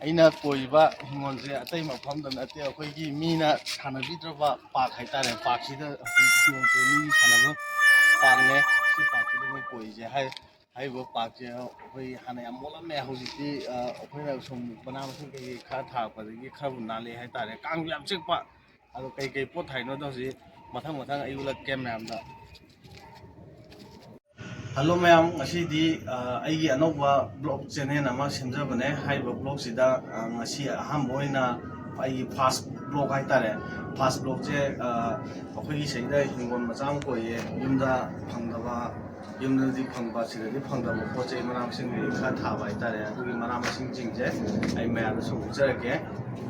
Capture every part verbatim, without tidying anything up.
ꯑꯩꯅ ꯀꯣꯏꯔꯤꯕ ꯍꯤꯡꯒꯣꯜꯁꯦ ꯑꯇꯩ ꯃꯐꯝꯗ ꯅꯠꯇꯦ, ꯑꯩꯈꯣꯏꯒꯤ ꯃꯤꯅ ꯁꯥꯟꯅꯕꯤꯗ꯭ꯔꯕ ꯄꯥꯔꯛ ꯍꯥꯏꯇꯥꯔꯦ꯫ ꯄꯥꯔꯛꯁꯤꯗ ꯍꯧꯖꯤꯛ ꯍꯤꯡꯒꯣꯜꯁꯦ ꯃꯤꯒꯤ ꯁꯥꯟꯅꯕ ꯄꯥꯔꯛꯅꯦ꯫ ꯁꯤ ꯄꯥꯔꯛꯁꯤꯗ ꯑꯩꯈꯣꯏ ꯀꯣꯏꯔꯤꯁꯦ꯫ ꯍꯥꯏ-, ꯍꯥꯏꯔꯤꯕ ꯄꯥꯔꯛꯁꯦ ꯑꯩꯈꯣꯏ ꯍꯥꯟꯅ ꯌꯥꯝ ꯃꯣꯠꯂꯝꯃꯦ, ꯍꯧꯖꯤꯛꯇꯤ, ꯑ, ꯑꯩꯈꯣꯏꯅ ꯁꯨꯝ ꯃꯅꯥ ꯃꯁꯤꯡ ꯀꯩꯀꯩ ꯈꯔ ꯊꯥꯔꯛꯄꯗꯒꯤ ꯈꯔꯕꯨ ꯅꯥꯜꯂꯦ ꯍꯥꯏꯇꯥꯔꯦ꯫ ꯀꯥꯡꯁꯨ ꯌꯥꯝ ꯆꯤꯛꯄ꯫ ꯑꯗꯣ ꯀꯩꯀꯩ ꯄꯣꯠ ꯊꯥꯏꯅꯣꯗꯣ ꯍꯧꯖꯤꯛ ꯃꯊꯪ ꯃꯊꯪ ꯑꯩ ꯎꯠꯂꯛꯀꯦ ꯃꯌꯥꯝꯗ꯫ ꯍꯜꯂꯣ ꯃꯌꯥꯝ, ꯉꯁꯤꯗꯤ, ꯑ, ꯑꯩꯒꯤ ꯑꯅꯧꯕ ꯕ꯭ꯂꯣꯛ ꯆꯦꯅꯦꯜ ꯑꯃ ꯁꯦꯝꯖꯕꯅꯦ꯫ ꯍꯥꯏꯔꯤꯕ ꯕ꯭ꯂꯣꯛꯁꯤꯗ, ꯑ, ꯉꯁꯤ ꯑꯍꯥꯟꯕ ꯑꯣꯏꯅ ꯑꯩꯒꯤ ꯐꯥꯔꯁ ꯕ꯭ꯂꯣꯛ ꯍꯥꯏꯇꯥꯔꯦ꯫ ꯐꯥꯔꯁ ꯕ꯭ꯂꯣꯛꯁꯦ, ꯑ, ꯑꯩꯈꯣꯏꯒꯤ ꯁꯤꯗ ꯍꯤꯡꯒꯣꯜ ꯃꯆꯥ ꯑꯃ ꯀꯣꯏꯌꯦ, ꯌꯨꯝꯗ ꯐꯪꯗꯕ, ꯌꯨꯝꯗꯗꯤ ꯐꯪꯕ, ꯁꯤꯗꯗꯤ ꯐꯪꯗꯕ ꯄꯣꯠ ꯆꯩ, ꯃꯅꯥ ꯃꯁꯤꯡ ꯀꯩ ꯈꯔ ꯊꯥꯕ ꯍꯥꯏꯇꯥꯔꯦ꯫ ꯑꯗꯨꯒꯤ ꯃꯅꯥ ꯃꯁꯤꯡꯁꯤꯡꯁꯦ ꯑꯩ ꯃꯌꯥꯝꯗ ꯁꯨꯝ ꯎꯠꯆꯔꯛꯀꯦ꯫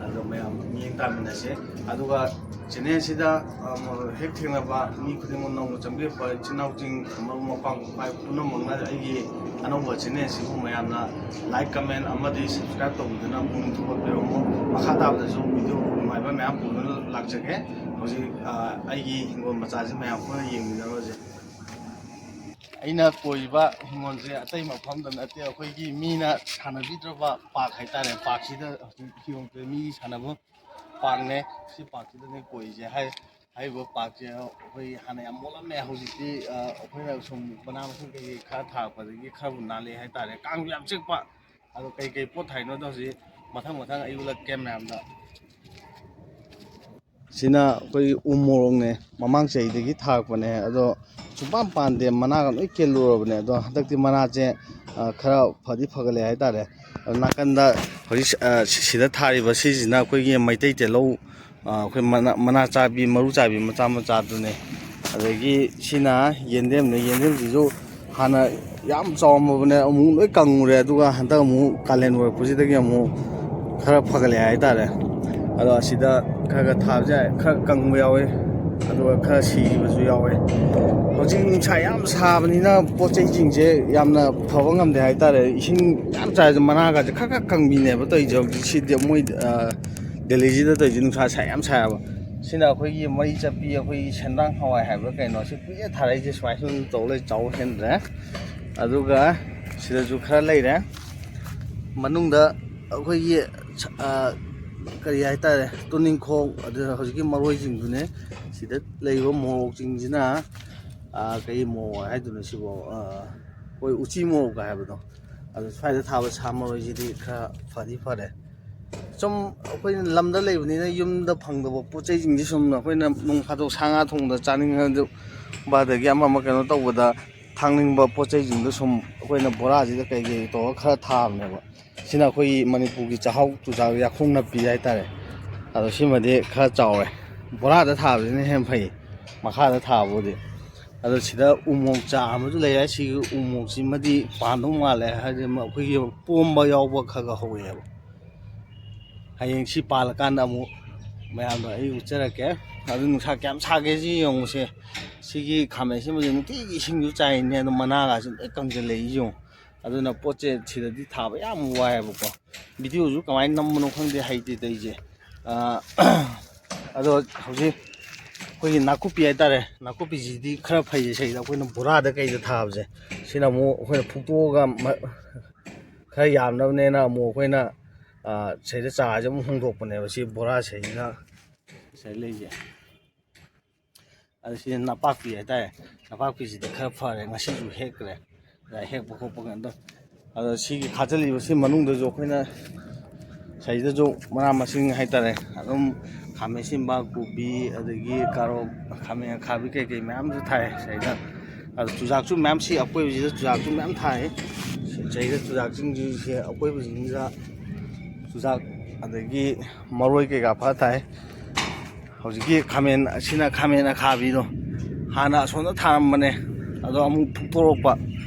ꯑꯗꯣ ꯃꯌꯥꯝ ꯃꯤꯠꯌꯦꯡ ꯇꯥꯃꯤꯟꯅꯁꯦ꯫ ꯑꯗꯨꯒ ꯆꯦꯅꯦꯜꯁꯤꯗ, ꯑ, ꯍꯦꯛ ꯊꯦꯡꯅꯕ ꯃꯤ ꯈꯨꯗꯤꯡꯃꯛ ꯅꯧꯅ ꯆꯪꯕꯤꯔꯛꯄ ꯏꯆꯤꯟ ꯏꯅꯥꯎꯁꯤꯡ, ꯃꯔꯨꯞ ꯃꯄꯥꯡ ꯄꯨꯝꯅꯃꯛꯅ ꯑꯩꯒꯤ ꯑꯅꯧꯕ ꯆꯦꯅꯦꯜꯁꯤꯕꯨ ꯃꯌꯥꯝꯅ ꯂꯥꯏꯛ, ꯀꯃꯦꯟ ꯑꯃꯗꯤ ꯁꯕꯁꯀ꯭ꯔꯥꯏꯕ ꯇꯧꯕꯤꯗꯨꯅ ꯄꯨꯛꯅꯤꯡ ꯊꯧꯒꯠꯄꯤꯔꯝꯃꯨ꯫ ꯃꯈꯥ ꯇꯥꯕꯗꯁꯨ ꯚꯤꯗꯤꯑꯣ ꯅꯨꯡꯉꯥꯏꯕ ꯃꯌꯥꯝ ꯄꯨꯗꯨꯅ ꯂꯥꯛꯆꯒꯦ꯫ ꯍꯧꯖꯤꯛ, ꯑ, ꯑꯩꯒꯤ ꯍꯤꯡꯒꯣꯜ ꯃꯆꯥꯁꯤ ꯃꯌꯥꯝ ꯄꯨꯟꯅ ꯌꯦꯡꯃꯤꯟꯅꯔꯨꯔꯁꯦ꯫ ꯑꯩꯅ ꯀꯣꯏꯔꯤꯕ ꯍꯤꯡꯒꯣꯜꯁꯦ ꯑꯇꯩ ꯃꯐꯝꯗ ꯅꯠꯇꯦ, ꯑꯩꯈꯣꯏꯒꯤ ꯃꯤꯅ ꯁꯥꯟꯅꯕꯤꯗ꯭ꯔꯕ ꯄꯥꯔꯛ ꯍꯥꯏꯇꯥꯔꯦ꯫ ꯄꯥꯔꯛꯁꯤꯗ ꯍꯧꯖꯤꯛ ꯍꯤꯡꯒꯣꯜꯁꯦ ꯃꯤ ꯁꯥꯟꯅꯕ ꯄꯥꯔꯛꯅꯦ꯫ ꯁꯤ ꯄꯥꯔꯛꯁꯤꯗꯅꯦ ꯀꯣꯏꯔꯤꯁꯦ꯫ ꯍꯥꯏ-, ꯍꯥꯏꯔꯤꯕ ꯄꯥꯔꯛꯁꯦ ꯑꯩꯈꯣꯏ ꯍꯥꯟꯅ ꯌꯥꯝ ꯃꯣꯠꯂꯝꯃꯦ, ꯍꯧꯖꯤꯛꯇꯤ, ꯑ, ꯑꯩꯈꯣꯏꯅ ꯁꯨꯝ ꯃꯅꯥ ꯃꯁꯤꯡ ꯀꯩꯀꯩ ꯈꯔ ꯊꯥꯔꯛꯄꯗꯒꯤ ꯈꯔꯕꯨ ꯅꯥꯜꯂꯦ ꯍꯥꯏꯇꯥꯔꯦ꯫ ꯀꯥꯡꯁꯨ ꯌꯥꯝ ꯆꯤꯛꯄ꯫ ꯑꯗꯣ ꯀꯩꯀꯩ ꯄꯣꯠ ꯊꯥꯏꯅꯣꯗꯣ ꯍꯧꯖꯤꯛ ꯃꯊꯪ ꯃꯊꯪ ꯑꯩ ꯎꯠꯂꯛꯀꯦ ꯃꯌꯥꯝꯗ꯫ ꯁꯤꯅ ꯑꯩꯈꯣꯏꯒꯤ ꯎ ꯃꯣꯔꯣꯛꯅꯦ, ꯃꯃꯥꯡ ꯆꯍꯤꯗꯒꯤ ꯊꯥꯔꯛꯄꯅꯦ, ꯑꯗꯣ ꯁꯨꯡꯄꯥꯟ ꯄꯥꯟꯗꯦ, ꯃꯅꯥꯒ ꯂꯣꯏ ꯀꯦꯜꯂꯨꯔꯕꯅꯦ꯫ ꯑꯗꯣ ꯍꯟꯗꯛꯇꯤ ꯃꯅꯥꯁꯦ, ꯑ, ꯈꯔ ꯐꯗꯤ ꯐꯒꯠꯂꯦ ꯍꯥꯏꯇꯥꯔꯦ꯫ ꯑꯗꯣ ꯅꯥꯀꯟꯗ ꯍꯧꯖꯤꯛ, ꯑ, ꯁꯤ-, ꯁꯤꯗ ꯊꯥꯔꯤꯕ ꯁꯤꯁꯤꯅ ꯑꯩꯈꯣꯏꯒꯤ ꯃꯩꯇꯩ ꯇꯤꯜꯍꯧ, ꯑ, ꯑꯩꯈꯣꯏ ꯃꯅꯥ, ꯃꯅꯥ ꯆꯥꯕꯤ, ꯃꯔꯨ ꯆꯥꯕꯤ ꯃꯆꯥ ꯃꯆꯥꯗꯨꯅꯦ꯫ ꯑꯗꯒꯤ ꯁꯤꯅ ꯌꯦꯟꯗꯦꯝꯅꯦ, ꯌꯦꯟꯗꯦꯝꯁꯤꯁꯨ ꯍꯥꯟꯅ ꯌꯥꯝ ꯆꯥꯎꯔꯝꯃꯕꯅꯦ, ꯑꯃꯨꯛ ꯂꯣꯏ ꯀꯪꯉꯨꯔꯦ꯫ ꯑꯗꯨꯒ ꯍꯟꯗꯛ ꯑꯃꯨꯛ ꯀꯥꯂꯦꯟ ꯑꯣꯏꯔꯛꯄꯁꯤꯗꯒꯤ ꯑꯃꯨꯛ ꯈꯔ ꯐꯒꯠꯂꯛꯑꯦ ꯍꯥꯏꯇꯥꯔꯦ꯫ ꯑꯗꯣ ꯑꯁꯤꯗ ꯈꯔ ꯈꯔ ꯊꯥꯕꯁꯦ ꯈꯔ ꯀꯪꯕ ꯌꯥꯎꯋꯦ, ꯑꯗꯨꯒ ꯈꯔ ꯁꯤꯈꯤꯕꯁꯨ ꯌꯥꯎꯋꯦ꯫ ꯍꯧꯖꯤꯛ ꯅꯨꯡꯁꯥ ꯌꯥꯝ ꯁꯥꯕꯅꯤꯅ ꯄꯣꯠ ꯆꯩꯁꯤꯡꯁꯦ ꯌꯥꯝꯅ ꯐꯕ ꯉꯝꯗꯦ ꯍꯥꯏꯇꯥꯔꯦ꯫ ꯏꯁꯤꯡ ꯌꯥꯝ ꯆꯥꯏꯔꯁꯨ ꯃꯅꯥꯒꯁꯦ ꯈꯔ ꯈꯔ ꯀꯪꯕꯤꯅꯦꯕ ꯇꯧꯔꯤꯁꯦ꯫ ꯍꯧꯖꯤꯛꯁꯤꯗꯤ ꯃꯣꯏ, ꯑ, ꯗꯦꯜꯂꯤꯁꯤꯗ ꯇꯧꯔꯤꯁꯦ ꯅꯨꯡꯁꯥ ꯁꯥ-, ꯌꯥꯝ ꯁꯥꯏꯌꯦꯕ꯫ ꯁꯤꯅ ꯑꯩꯈꯣꯏꯒꯤ ꯃꯔꯤ ꯆꯠꯄꯤ, ꯑꯩꯈꯣꯏꯒꯤ ꯁꯦꯟꯗ꯭ꯔꯥꯡ ꯍꯋꯥꯏ ꯍꯥꯏꯕ꯭ꯔꯥ ꯀꯩꯅꯣ, ꯁꯤ ꯀꯨꯏꯔꯦ ꯊꯥꯔꯛꯏꯁꯦ, ꯁꯨꯃꯥꯏꯅ ꯁꯨꯝ ꯇꯧ ꯂꯩ, ꯆꯥꯎ ꯍꯦꯟꯗ꯭ꯔꯦ꯫ ꯑꯗꯨꯒ ꯁꯤꯗꯁꯨ ꯈꯔ ꯂꯩꯔꯦ꯫ ꯃꯅꯨꯡꯗ ꯑꯩꯈꯣꯏꯒꯤ ꯁ-, ꯑ, ꯀꯔꯤ ꯍꯥꯏꯇꯥꯔꯦ, ꯇꯨꯅꯤꯡꯈꯣꯛ, ꯑꯗꯨꯒ ꯍꯧꯖꯤꯛꯀꯤ ꯃꯔꯣꯏꯁꯤꯡꯗꯨꯅꯦ꯫ ꯁꯤꯗ ꯂꯩꯔꯤꯕ ꯃꯣꯔꯣꯛꯁꯤꯡꯁꯤꯅ, ꯑ, ꯀꯔꯤ ꯃꯣꯔꯣꯛ ꯍꯥꯏꯗꯣꯏꯅꯣ ꯁꯤꯕꯣ? ꯑ, ꯑꯩꯈꯣꯏ ꯎꯆꯤ ꯃꯣꯔꯣꯛꯀ ꯍꯥꯏꯕꯗꯣ, ꯑꯗꯣ ꯁ꯭ꯋꯥꯏꯗ ꯊꯥꯕ ꯁꯥ ꯃꯔꯣꯏꯁꯤꯗꯤ ꯈꯔ ꯐꯗꯤ ꯐꯔꯦ꯫ ꯁꯨꯝ ꯑꯩꯈꯣꯏꯅ ꯂꯝꯗ ꯂꯩꯕꯅꯤꯅ ꯌꯨꯝꯗ ꯐꯪꯗꯕ ꯄꯣꯠ ꯆꯩꯁꯤꯡꯁꯦ ꯁꯨꯝ ꯑꯩꯈꯣꯏꯅ ꯅꯣꯡ ꯐꯥꯗꯣꯛ ꯁꯥ ꯉꯥ ꯊꯣꯡꯕꯗ ꯆꯥꯅꯤꯡꯉꯕ, ꯑꯗꯒꯤ ꯑꯃ ꯑꯃ ꯀꯩꯅꯣ ꯇꯧꯕꯗ ꯊꯥꯛꯅꯤꯡꯕ ꯄꯣꯠ ꯆꯩꯁꯤꯡꯗꯣ ꯁꯨꯝ ꯑꯩꯈꯣꯏꯅ ꯕꯣꯔꯥꯁꯤꯗ ꯀꯩꯀꯩ ꯇꯧꯔꯒ ꯈꯔ ꯊꯥꯕꯅꯦꯕ꯫ ꯁꯤꯅ ꯑꯩꯈꯣꯏꯒꯤ ꯃꯅꯤꯄꯨꯔꯒꯤ ꯆꯥꯛꯍꯥꯎ ꯆꯨꯖꯥꯛ ꯌꯥꯈꯣꯡ ꯅꯞꯄꯤ ꯍꯥꯏꯇꯥꯔꯦ꯫ ꯑꯗꯣ ꯁꯤꯃꯗꯤ ꯈꯔ ꯆꯥꯎꯔꯦ, ꯕꯣꯔꯥꯗ ꯊꯥꯕꯁꯤꯅ ꯍꯦꯟꯅ ꯐꯩ ꯃꯈꯥꯗ ꯊꯥꯕꯕꯨꯗꯤ꯫ ꯑꯗꯣ ꯁꯤꯗ ꯎ ꯃꯣꯔꯣꯛ ꯆꯥ ꯑꯃꯁꯨ ꯂꯩꯔꯦ꯫ ꯁꯤꯒꯤ ꯎ ꯃꯣꯔꯣꯛꯁꯤꯃꯗꯤ ꯄꯥꯟꯗꯧ ꯃꯥꯜꯂꯦ, ꯍꯥꯏꯗꯤ ꯑꯩꯈꯣꯏꯒꯤ ꯄꯣꯝꯕ ꯌꯥꯎꯕ ꯈꯔ ꯈꯔ ꯍꯧꯔꯛꯑꯦꯕ꯫ ꯍꯌꯦꯡ ꯁꯤ ꯄꯥꯜꯂꯀꯥꯟꯗ ꯑꯃꯨꯛ ꯃꯌꯥꯝꯗ ꯑꯩ ꯎꯠꯆꯔꯛꯀꯦ꯫ ꯑꯗꯨ ꯅꯨꯡꯁꯥ ꯀꯌꯥꯝ ꯁꯥꯒꯦ ꯁꯤ ꯌꯦꯡꯉꯨꯁꯦ꯫ ꯁꯤꯒꯤ ꯈꯥꯃꯦꯟ ꯑꯁꯤꯟꯕꯁꯦ ꯅꯨꯡꯇꯤꯒꯤ ꯏꯁꯤꯡꯁꯨ ꯆꯥꯏꯔꯤꯅꯦ, ꯑꯗꯣ ꯃꯅꯥꯒꯁꯦ ꯂꯣꯏ ꯀꯪꯁꯤꯜꯂꯛꯏ ꯌꯦꯡꯉꯨ꯫ ꯑꯗꯨꯅ ꯄꯣꯠꯁꯦ ꯁꯤꯗꯗꯤ ꯊꯥꯕ ꯌꯥꯝ ꯋꯥꯏꯑꯦꯕꯀꯣ꯫ ꯚꯤꯗꯤꯑꯣꯁꯨ ꯀꯃꯥꯏꯅ ꯅꯝꯕꯅꯣ ꯈꯪꯗꯦ, ꯍꯩꯇꯦ ꯇꯧꯔꯤꯁꯦ꯫ ꯑꯥ, ꯑꯗꯣ ꯍꯧꯖꯤꯛ ꯑꯩꯈꯣꯏꯒꯤ ꯅꯥꯀꯨꯞꯄꯤ ꯍꯥꯏꯇꯥꯔꯦ, ꯅꯥꯀꯨꯞꯄꯤꯁꯤꯗꯤ ꯈꯔ ꯐꯩꯌꯦ ꯁꯤꯗ ꯑꯩꯈꯣꯏꯅ ꯕꯣꯔꯥꯗ ꯀꯩꯗ ꯊꯥꯕꯁꯦ꯫ ꯁꯤꯅ ꯑꯃꯨꯛ ꯑꯩꯈꯣꯏꯅ ꯐꯨꯛꯇꯣꯛꯑꯒ ꯃ-, ꯈꯔ ꯌꯥꯝꯅꯕꯅꯦꯅ ꯑꯃꯨꯛ ꯑꯩꯈꯣꯏꯅ, ꯑꯥ, ꯁꯤꯗ ꯆꯥꯔꯁꯦ ꯑꯃꯨꯛ ꯍꯣꯡꯗꯣꯛꯄꯅꯦꯕ ꯁꯤ ꯕꯣꯔꯥꯁꯤꯗꯩꯁꯤꯅ꯫ ꯁꯤꯗ ꯂꯩꯁꯦ꯫ ꯑꯗ ꯁꯤꯗ ꯅꯄꯥꯛꯄꯤ ꯍꯥꯏꯇꯥꯔꯦ꯫ ꯅꯄꯥꯛꯄꯤꯁꯤꯗꯤ ꯈꯔ ꯐꯔꯦ, ꯉꯁꯤꯁꯨ ꯍꯦꯛꯈ꯭ꯔꯦ꯫ ꯑꯗ ꯍꯦꯛꯄ ꯈꯣꯠꯄ ꯀꯩꯅꯣ ꯇꯧ-, ꯑꯗꯣ ꯁꯤꯒꯤ ꯈꯥꯖꯤꯜꯂꯤꯕꯁꯤ ꯃꯅꯨꯡꯗꯁꯨ ꯑꯩꯈꯣꯏꯅ ꯁꯤꯗꯁꯨ ꯃꯅꯥ ꯃꯁꯤꯡ ꯍꯥꯏꯇꯥꯔꯦ, ꯑꯗꯨꯝ ꯈꯥꯃꯦꯟ ꯑꯁꯤꯟꯕ, ꯀꯣꯕꯤ, ꯑꯗꯒꯤ ꯀꯥꯔꯣꯠ, ꯈꯥꯃꯦꯟ ꯑꯈꯥꯕꯤ ꯀꯩꯀꯩ ꯃꯌꯥꯝꯁꯨ ꯊꯥꯏ ꯁꯤꯗ꯫ ꯑꯗꯣ ꯆꯨꯖꯥꯛꯁꯨ ꯃꯌꯥꯝ, ꯁꯤ ꯑꯀꯣꯏꯕꯁꯤꯗ ꯆꯨꯖꯥꯛꯁꯨ ꯃꯌꯥꯝ ꯊꯥꯏ꯫ ꯁꯤꯗ ꯆꯨꯖꯥꯛꯁꯤꯡꯁꯤ ꯑꯀꯣꯏꯕꯁꯤꯡꯁꯤꯗ ꯆꯨꯖꯥꯛ, ꯑꯗꯒꯤ ꯃꯔꯣꯏ ꯀꯩꯀꯥ ꯐꯖ ꯊꯥꯏ꯫ ꯍꯧꯖꯤꯛꯀꯤ ꯈꯥꯃꯦꯟ ꯑꯁꯤꯅ ꯈꯥꯃꯦꯟ ꯑꯈꯥꯕꯤꯗꯣ ꯍꯥꯟꯅ ꯑꯁꯣꯝꯗ ꯊꯥꯔꯝꯕꯅꯦ, ꯑꯗꯣ ꯑꯃꯨꯛ ꯐꯨꯛꯇꯣꯔꯛꯄ,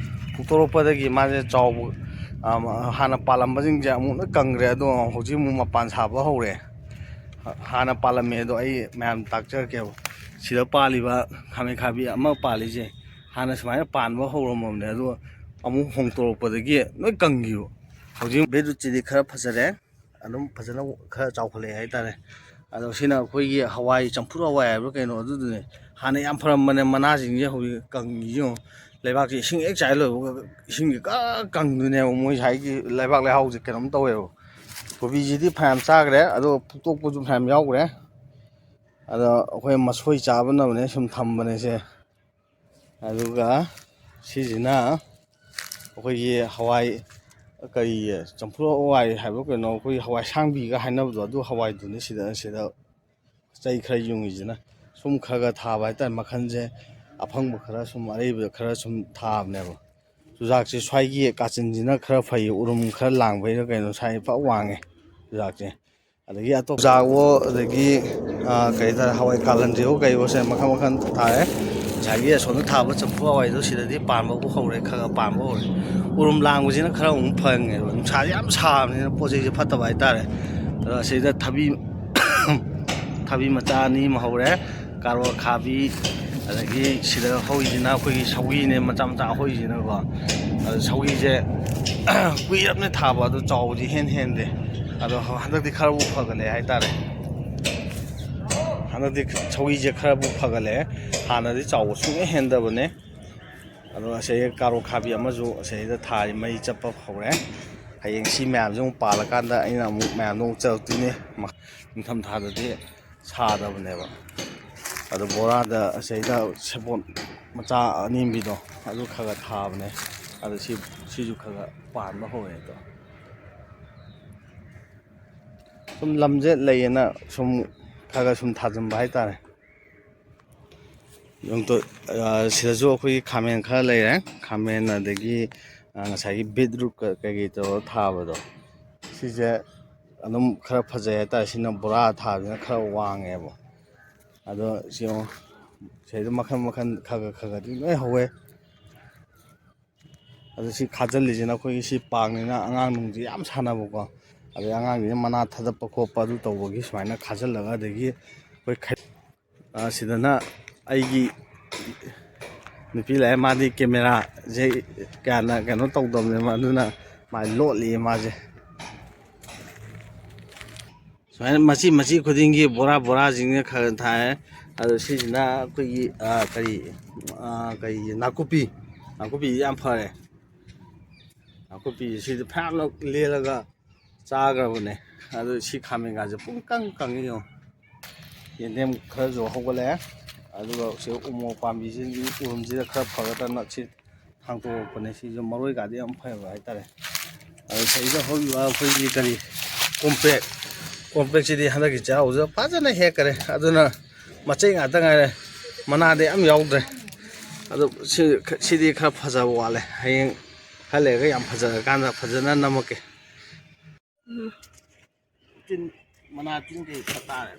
ꯐꯨꯛꯇꯣꯔꯛꯄꯗꯒꯤ ꯃꯥꯁꯦ ꯆꯥꯎꯕ, ꯑ, ꯍꯥꯟꯅ ꯄꯥꯜꯂꯝꯕꯁꯤꯡꯁꯦ ꯑꯃꯨꯛ ꯂꯣꯏ ꯀꯪꯈ꯭ꯔꯦ, ꯑꯗꯣ ꯍꯧꯖꯤꯛ ꯑꯃꯨꯛ ꯃꯄꯥꯟ ꯁꯥꯕ ꯍꯧꯔꯦ꯫ ꯍꯥꯟꯅ ꯄꯥꯜꯂꯝꯃꯦ, ꯑꯗꯣ ꯑꯩ ꯃꯌꯥꯝ ꯇꯥꯛꯆꯔꯛꯀꯦꯕ꯫ ꯁꯤꯗ ꯄꯥꯜꯂꯤꯕ ꯈꯥꯃꯦꯟ ꯑꯈꯥꯕꯤ ꯑꯃ ꯄꯥꯜꯂꯤꯁꯦ ꯍꯥꯟꯅ ꯁꯨꯃꯥꯏꯅ ꯄꯥꯟꯕ ꯍꯧꯔꯝꯃꯕꯅꯦ, ꯑꯗꯣ ꯑꯃꯨꯛ ꯍꯣꯡꯇꯣꯔꯛꯄꯗꯒꯤ ꯂꯣꯏ ꯀꯪꯈꯤꯕ꯫ ꯍꯧꯖꯤꯛ ꯕꯤꯠꯔꯨꯠꯁꯤꯗꯤ ꯈꯔ ꯐꯖꯔꯦ, ꯑꯗꯨꯝ ꯐꯖꯅ ꯈꯔ ꯆꯥꯎꯈꯠꯂꯛꯑꯦ ꯍꯥꯏꯇꯥꯔꯦ꯫ ꯑꯗꯣ ꯁꯤꯅ ꯑꯩꯈꯣꯏꯒꯤ ꯍꯋꯥꯏ, ꯆꯝꯐꯨꯠ ꯍꯋꯥꯏ ꯍꯥꯏꯕ꯭ꯔꯥ ꯀꯩꯅꯣ, ꯑꯗꯨꯗꯨꯅꯦ꯫ ꯍꯥꯟꯅ ꯌꯥꯝ ꯐꯔꯝꯕꯅꯦ, ꯃꯅꯥꯁꯤꯡꯁꯦ ꯍꯧꯖꯤꯛ ꯀꯪꯉꯤ ꯌꯦꯡꯉꯣ꯫ ꯂꯩꯕꯥꯛꯁꯦ ꯏꯁꯤꯡ ꯍꯦꯛ ꯆꯥꯏ ꯂꯣꯏꯕꯒ ꯏꯁꯤꯡꯁꯦ ꯀ ꯀꯪꯗꯣꯏꯅꯦꯕ, ꯃꯣꯏ ꯁ꯭ꯋꯥꯏꯒꯤ ꯂꯩꯕꯥꯛ ꯂꯩꯍꯥꯎꯁꯦ ꯀꯩꯅꯣꯝ ꯇꯧꯋꯦꯕ꯫ ꯀꯣꯕꯤꯁꯤꯗꯤ ꯐꯅꯌꯥꯝ ꯆꯥꯈ꯭ꯔꯦ, ꯑꯗꯣ ꯐꯨꯛꯇꯣꯛꯄꯁꯨ ꯐꯅꯌꯥꯝ ꯌꯥꯎꯈ꯭ꯔꯦ꯫ ꯑꯗꯣ ꯑꯩꯈꯣꯏ ꯃꯁꯣꯏ ꯆꯥꯕꯅꯕꯅꯦ ꯁꯨꯝ ꯊꯝꯕꯅꯦꯁꯦ꯫ ꯑꯗꯨꯒ ꯁꯤꯁꯤꯅ ꯑꯩꯈꯣꯏꯒꯤ ꯍꯋꯥꯏ, ꯀꯔꯤ, ꯆꯝꯐꯨ ꯍꯋꯥꯏ ꯍꯥꯏꯕ꯭ꯔꯣ ꯀꯩꯅꯣ, ꯑꯩꯈꯣꯏꯒꯤ ꯍꯋꯥꯏ ꯑꯁꯥꯡꯕꯤꯒ ꯍꯥꯏꯅꯕꯗꯣ, ꯑꯗꯨ ꯍꯋꯥꯏꯗꯨꯅꯤ꯫ ꯁꯤꯗ, ꯁꯤꯗ ꯆꯩ ꯈꯔ ꯌꯨꯡꯉꯤꯁꯤꯅ ꯁꯨꯝ ꯈꯔ ꯈꯔ ꯊꯥꯕ ꯍꯥꯏꯇꯥꯔꯦ꯫ ꯃꯈꯜꯁꯦ ꯑꯐꯪꯕ ꯈꯔ ꯁꯨꯝ, ꯑꯔꯩꯕ ꯈꯔ ꯁꯨꯝ ꯊꯥꯕꯅꯦꯕ꯫ ꯆꯨꯖꯥꯛꯁꯦ ꯁ꯭ꯋꯥꯏꯒꯤ ꯀꯥꯆꯤꯟꯁꯤꯅ ꯈꯔ ꯐꯩ, ꯎꯔꯨꯝ ꯈꯔ ꯂꯥꯡꯕꯩꯔ ꯀꯩꯅꯣ, ꯁ꯭ꯋꯥꯏ ꯐ ꯋꯥꯡꯉꯦ ꯆꯨꯖꯥꯛꯁꯦ꯫ ꯑꯗꯒꯤ ꯑꯇꯣꯞꯄ ꯆꯨꯖꯥꯛꯋꯣ, ꯑꯗꯒꯤ, ꯑꯥ, ꯀꯩ ꯍꯥꯏꯇꯥꯔꯦ, ꯍꯋꯥꯏ ꯀꯥꯂꯟꯗ꯭ꯔꯤꯋꯣ ꯀꯩꯋꯣꯁꯦ ꯃꯈꯜ ꯃꯈꯜ ꯊꯥꯔꯦ꯫ ꯉꯁꯥꯏꯒꯤ ꯑꯁꯣꯝꯗ ꯊꯥꯕ ꯆꯝꯐꯨ ꯍꯋꯥꯏꯗꯣ ꯁꯤꯗꯗꯤ ꯄꯥꯟꯕꯕꯨ ꯍꯧꯔꯦ, ꯈꯔ ꯈꯔ ꯄꯥꯟꯕ ꯍꯧꯔꯦ꯫ ꯎꯔꯨꯝ ꯂꯥꯡꯕꯁꯤꯅ ꯈꯔ ꯑꯃꯨꯛ ꯐꯪꯉꯦꯕ, ꯅꯨꯡꯁꯥꯁꯦ ꯌꯥꯝ ꯁꯥꯕꯅꯤꯅ ꯄꯣꯠ ꯆꯩꯁꯦ ꯐꯠꯇꯕ ꯍꯥꯏꯇꯥꯔꯦ꯫ ꯑꯗꯣ ꯑꯁꯤꯗ ꯊꯕꯤ, ꯊꯕꯤ ꯃꯆꯥ ꯑꯅꯤ ꯑꯃ ꯍꯧꯔꯦ, ꯀꯥꯔꯣꯠ ꯑꯈꯥꯕꯤ, ꯑꯗꯒꯤ ꯁꯤꯗ ꯍꯧꯔꯤꯁꯤꯅ ꯑꯩꯈꯣꯏꯒꯤ ꯁꯧꯒ꯭ꯔꯤꯅꯦ, ꯃꯆꯥ ꯃꯆꯥ ꯍꯧꯔꯤꯁꯤꯅꯀꯣ꯫ ꯑꯗꯣ ꯁꯧꯒ꯭ꯔꯤꯁꯦ ꯀꯨꯏꯔꯕꯅꯦ ꯊꯥꯕ, ꯑꯗꯣ ꯆꯥꯎꯕꯗꯤ ꯏꯍꯦꯟ ꯍꯦꯟꯗꯦ꯫ ꯑꯗꯣ ꯍꯟꯗꯛꯇꯤ ꯈꯔꯕꯨ ꯐꯒꯠꯂꯦ ꯍꯥꯏꯇꯥꯔꯦ꯫ ꯍꯟꯗꯛꯇꯤ ꯁꯧꯒ꯭ꯔꯤꯁꯦ ꯈꯔꯕꯨ ꯐꯒꯠꯂꯛꯑꯦ, ꯍꯥꯟꯅꯗꯤ ꯆꯥꯎꯕ ꯁꯨꯡꯍꯦꯟ ꯍꯦꯟꯗꯕꯅꯦ꯫ ꯑꯗꯣ ꯉꯁꯥꯏ ꯀꯥꯔꯣꯠ ꯈꯥꯕꯤ ꯑꯃꯁꯨ ꯑꯁꯤꯗ ꯊꯥꯔꯤ, ꯃꯩ ꯆꯠꯄ ꯍꯧꯔꯦ꯫ ꯍꯌꯦꯡ ꯁꯤ ꯃꯌꯥꯝꯁꯦ ꯑꯃꯨꯛ ꯄꯥꯜꯂꯀꯥꯟꯗ ꯑꯩꯅ ꯑꯃꯨꯛ ꯃꯌꯥꯝꯗꯣ ꯑꯃꯨꯛ ꯆꯠꯂꯛꯇꯣꯏꯅꯦ꯫ ꯅꯤꯡꯊꯝ ꯊꯥꯗꯗꯤ ꯁꯥꯗꯕꯅꯦꯕ꯫ ꯑꯗꯣ ꯕꯣꯔꯥꯗ ꯑꯁꯤꯗ ꯁꯦꯕꯣꯠ ꯃꯆꯥ ꯑꯅꯦꯝꯕꯤꯗꯣ, ꯑꯗꯨ ꯈꯔ ꯈꯔ ꯊꯥꯕꯅꯦ꯫ ꯑꯗꯣ ꯁꯤ, ꯁꯤꯁꯨ ꯈꯔ ꯈꯔ ꯄꯥꯟꯕ ꯍꯧꯔꯦ꯫ ꯑꯗꯣ ꯁꯨꯝ ꯂꯝꯁꯦ ꯂꯩꯌꯦꯅ ꯁꯨꯝ ꯈꯔ ꯈꯔ ꯁꯨꯝ ꯊꯥꯖꯤꯟꯕ ꯍꯥꯏꯇꯥꯔꯦ꯫ ꯌꯣꯡꯇꯣ-, ꯑ, ꯁꯤꯗꯁꯨ ꯑꯩꯈꯣꯏꯒꯤ ꯈꯥꯃꯦꯟ ꯈꯔ ꯂꯩꯔꯦ꯫ ꯈꯥꯃꯦꯟ, ꯑꯗꯒꯤ, ꯑ, ꯉꯁꯥꯏꯒꯤ ꯕꯤꯠꯔꯨꯠ ꯀ-, ꯀꯩꯀꯩ ꯇꯧꯔꯒ ꯊꯥꯕꯗꯣ, ꯁꯤꯁꯦ ꯑꯗꯨꯝ ꯈꯔ ꯐꯖꯩ ꯍꯥꯏꯇꯥꯔꯦ꯫ ꯁꯤꯅ ꯕꯣꯔꯥ ꯊꯥꯕꯁꯤꯅ ꯈꯔ ꯋꯥꯡꯉꯦꯕ꯫ ꯑꯗꯣ ꯁꯤ ꯌꯦꯡꯉꯣ, ꯁꯤꯗ ꯃꯈꯜ ꯃꯈꯜ ꯈꯔ ꯈꯔ ꯈꯔ ꯈꯔꯗꯤ ꯂꯣꯏ ꯍꯧꯋꯦ꯫ ꯑꯗꯨ ꯁꯤ ꯈꯥꯖꯤꯜꯂꯤꯁꯤꯅ ꯑꯩꯈꯣꯏꯒꯤ ꯁꯤ ꯄꯥꯡꯅꯤꯅ ꯑꯉꯥꯡ ꯅꯨꯡꯁꯤ ꯌꯥꯝ ꯁꯥꯟꯅꯕꯀꯣ꯫ ꯑꯗꯩ ꯑꯉꯥꯡꯁꯤꯅ ꯃꯅꯥ ꯊꯥꯗꯠꯄ ꯈꯣꯠꯄ ꯑꯗꯨ ꯇꯧꯕꯒꯤ ꯁꯨꯃꯥꯏꯅ ꯈꯥꯖꯤꯜꯂꯒ, ꯑꯗꯒꯤ ꯑꯩꯈꯣꯏ ꯈ-, ꯑ, ꯁꯤꯗꯅ ꯑꯩꯒꯤ ꯅꯨꯄꯤ ꯂꯥꯛꯑꯦ, ꯃꯥꯗꯤ ꯀꯦꯃꯦꯔꯥꯁꯦ ꯀꯌꯥꯅ ꯀꯩꯅꯣ ꯇꯧꯗꯕꯅꯦ, ꯑꯗꯨꯅ ꯃꯥ ꯂꯣꯠꯂꯤ ꯃꯥꯁꯦ꯫ ꯁꯨꯃꯥꯏꯅ ꯃꯆꯤ ꯃꯆꯤ ꯈꯨꯗꯤꯡꯒꯤ ꯕꯣꯔꯥ ꯕꯣꯔꯥꯁꯤꯡꯁꯦ ꯈꯔ ꯊꯥꯏ꯫ ꯑꯗꯣ ꯁꯤꯁꯤꯅ ꯑꯩꯈꯣꯏꯒꯤ, ꯑ, ꯀꯔꯤ, ꯑ, ꯀꯔꯤ, ꯅꯥꯀꯨꯞꯄꯤ, ꯅꯥꯀꯨꯞꯄꯤꯁꯤ ꯌꯥꯝ ꯐꯔꯦ꯫ ꯅꯥꯀꯨꯞꯄꯤꯁꯤ ꯁꯤꯗ ꯐꯌꯥꯝ ꯂꯦꯜꯂꯒ ꯆꯥꯈ꯭ꯔꯕꯅꯦ꯫ ꯑꯗꯨ ꯁꯤ ꯈꯥꯃꯦꯟꯒꯥꯁꯦ ꯄꯨꯡꯀꯪ ꯀꯪꯉꯤ ꯌꯦꯡꯉꯣ꯫ ꯌꯦꯟꯗꯦꯝ ꯈꯔꯁꯨ ꯍꯧꯒꯠꯂꯛꯑꯦ꯫ ꯑꯗꯨꯒ ꯁꯤ ꯎꯃꯣꯔꯣꯛ ꯄꯥꯝꯕꯤꯁꯤꯗꯤ ꯎꯔꯨꯝꯁꯤꯗ ꯈꯔ ꯐꯒꯗ꯭ꯔꯅ ꯁꯤ ꯊꯥꯡꯇꯣꯔꯛꯄꯅꯦ꯫ ꯁꯤꯁꯨ ꯃꯔꯣꯏꯒꯗꯤ ꯌꯥꯝ ꯐꯕ ꯍꯥꯏꯇꯥꯔꯦ꯫ ꯑꯗꯨ ꯁꯤꯗ ꯍꯧꯔꯤꯕ ꯑꯩꯈꯣꯏꯒꯤ ꯀꯔꯤ ꯀꯣꯝꯄ꯭ꯔꯦꯛ, ꯀꯣꯝꯄ꯭ꯔꯦꯛꯁꯤꯗꯤ ꯍꯟꯗꯛꯀꯤ ꯆꯩꯔꯥꯎꯁꯤꯗ ꯐꯖꯅ ꯍꯦꯛꯈꯔꯦ꯫ ꯑꯗꯨꯅ ꯃꯆꯩ ꯉꯥꯛꯇ ꯉꯥꯏꯔꯦ, ꯃꯅꯥꯗꯤ ꯌꯥꯝ ꯌꯥꯎꯗ꯭ꯔꯦ꯫ ꯑꯗꯨ ꯁꯤ-, ꯁꯤꯗꯤ ꯈꯔ ꯐꯖꯕ ꯋꯥꯠꯂꯦ꯫ ꯍꯌꯦꯡ ꯈꯔ ꯂꯩꯔꯒ ꯌꯥꯝ ꯐꯖꯔꯀꯥꯟꯗ ꯐꯖꯅ ꯅꯝꯃꯛꯀꯦ꯫ ꯎꯝ꯫ ꯇꯤꯟ, ꯃꯅꯥ ꯇꯤꯟ ꯀꯩ ꯈꯔ ꯇꯥꯔꯦ꯫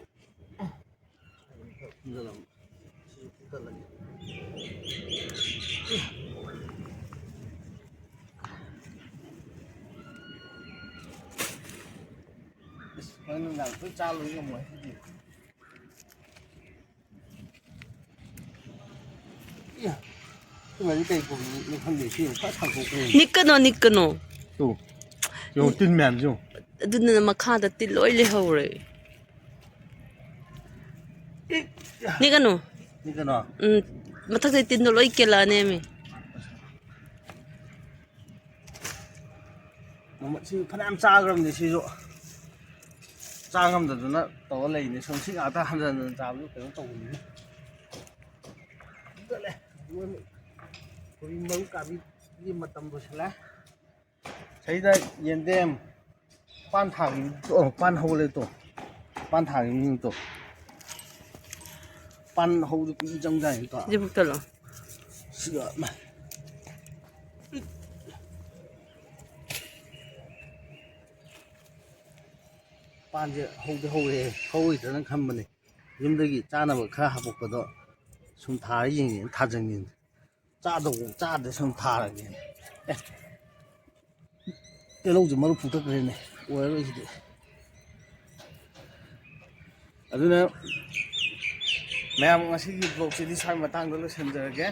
ꯁꯤꯁꯨ ꯐꯨꯛꯇꯠꯂꯒꯦ꯫ ꯑꯁ, ꯍꯣꯔꯦꯟ ꯅꯨꯡꯗꯥꯡ ꯂꯣꯏ ꯆꯥ ꯂꯣꯏ ꯉꯝꯃꯣꯏ ꯁꯤꯗꯤ꯫ ꯏꯌꯥ, ꯁꯤꯃꯗꯤ ꯀꯩ ꯀꯣꯕꯤꯅꯣ ꯈꯪꯗꯦ, ꯁꯤ ꯐꯖ ꯊꯥꯡꯗꯣꯛꯈ꯭ꯔꯦ꯫ ꯅꯤꯛꯀꯅꯣ, ꯅꯤꯛꯀꯅꯣ꯫ ꯇꯨ, ꯌꯦꯡꯉꯨ, ꯇꯤꯟ ꯃꯌꯥꯝꯁꯦ ꯌꯦꯡꯉꯨ꯫ ꯑꯗꯨꯅ ꯃꯈꯥꯗ ꯇꯤꯟ ꯂꯣꯏ ꯂꯩꯍꯧꯔꯦ꯫ ꯏ, ꯅꯤꯛꯀꯅꯣ꯫ ꯅꯤꯛꯀꯅꯣ? ꯎꯝ, ꯃꯊꯛꯇ ꯇꯤꯟꯗꯣ ꯂꯣꯏ ꯀꯦꯜꯂꯛꯑꯅꯦꯃꯤ꯫ ꯃꯃꯜ ꯁꯤ ꯐꯅꯌꯥꯝ ꯆꯥꯈ꯭ꯔꯕꯅꯤ ꯁꯤꯁꯨ꯫ ꯆꯥ ꯉꯝꯗꯗꯅ ꯇꯧꯔ ꯂꯩꯅꯤ꯫ ꯁꯨꯝ ꯁꯤ ꯉꯥꯛꯇ ꯍꯟꯖꯟ ꯍꯟꯖꯟ ꯆꯥꯕꯁꯨ ꯀꯩꯅꯣ ꯇꯧꯕꯅꯤꯅ꯫ ꯆꯠꯂꯦ꯫ ꯃꯣꯏ ꯀꯣꯕꯤ ꯃꯔꯨ ꯀꯥꯕꯤꯒꯤ ꯃꯇꯝ ꯂꯣꯏꯁꯤꯜꯂꯦ꯫ ꯁꯤꯗ ꯌꯦꯟꯗꯦꯝ, ꯄꯥꯟ ꯊꯥꯈꯤꯕ, ꯑꯣ, ꯄꯥꯟ ꯍꯧꯒꯠꯂꯦ ꯇꯣ꯫ ꯄꯥꯟ ꯊꯥꯈꯤꯕꯅꯤ ꯇꯣ꯫ ꯄꯥꯟ ꯍꯧꯕꯗ ꯀꯨꯏꯅ ꯆꯪꯖꯥꯠꯅꯤ ꯇꯣ꯫ ꯁꯤꯁꯦ ꯐꯨꯛꯇꯠꯂꯣ꯫ ꯁꯤꯒ ꯑꯃ꯫ ꯄꯥꯟꯁꯦ ꯍꯧꯗꯤ ꯍꯧꯔꯦ, ꯍꯧꯔꯣꯏꯗ꯭ꯔꯅ ꯈꯟꯕꯅꯦ꯫ ꯌꯨꯝꯗꯒꯤ ꯆꯥꯅꯕ ꯈꯔ ꯍꯥꯄꯛꯄꯗꯣ ꯁꯨꯝ ꯊꯥꯔ ꯌꯦꯡꯒꯦꯅ ꯊꯥꯖꯟꯒꯦꯅ꯫ ꯆꯥꯗꯧꯕ ꯆꯥꯗ꯭ꯔꯦ ꯁꯨꯝ ꯊꯥꯔꯒꯦꯅ꯫ ꯑꯦ, ꯇꯤꯜꯍꯧꯁꯦ ꯃꯔꯨ ꯐꯨꯛꯇꯠꯈ꯭ꯔꯦꯅꯦ, ꯑꯣꯏꯔꯔꯣꯏ ꯁꯤꯗꯤ꯫ ꯑꯗꯨꯅ ꯃꯌꯥꯝ, ꯉꯁꯤꯒꯤ vlogꯁꯤꯗꯤ ꯁ꯭ꯋꯥꯏ ꯃꯇꯥꯡꯗ ꯂꯣꯏꯁꯤꯟꯖꯔꯒꯦ꯫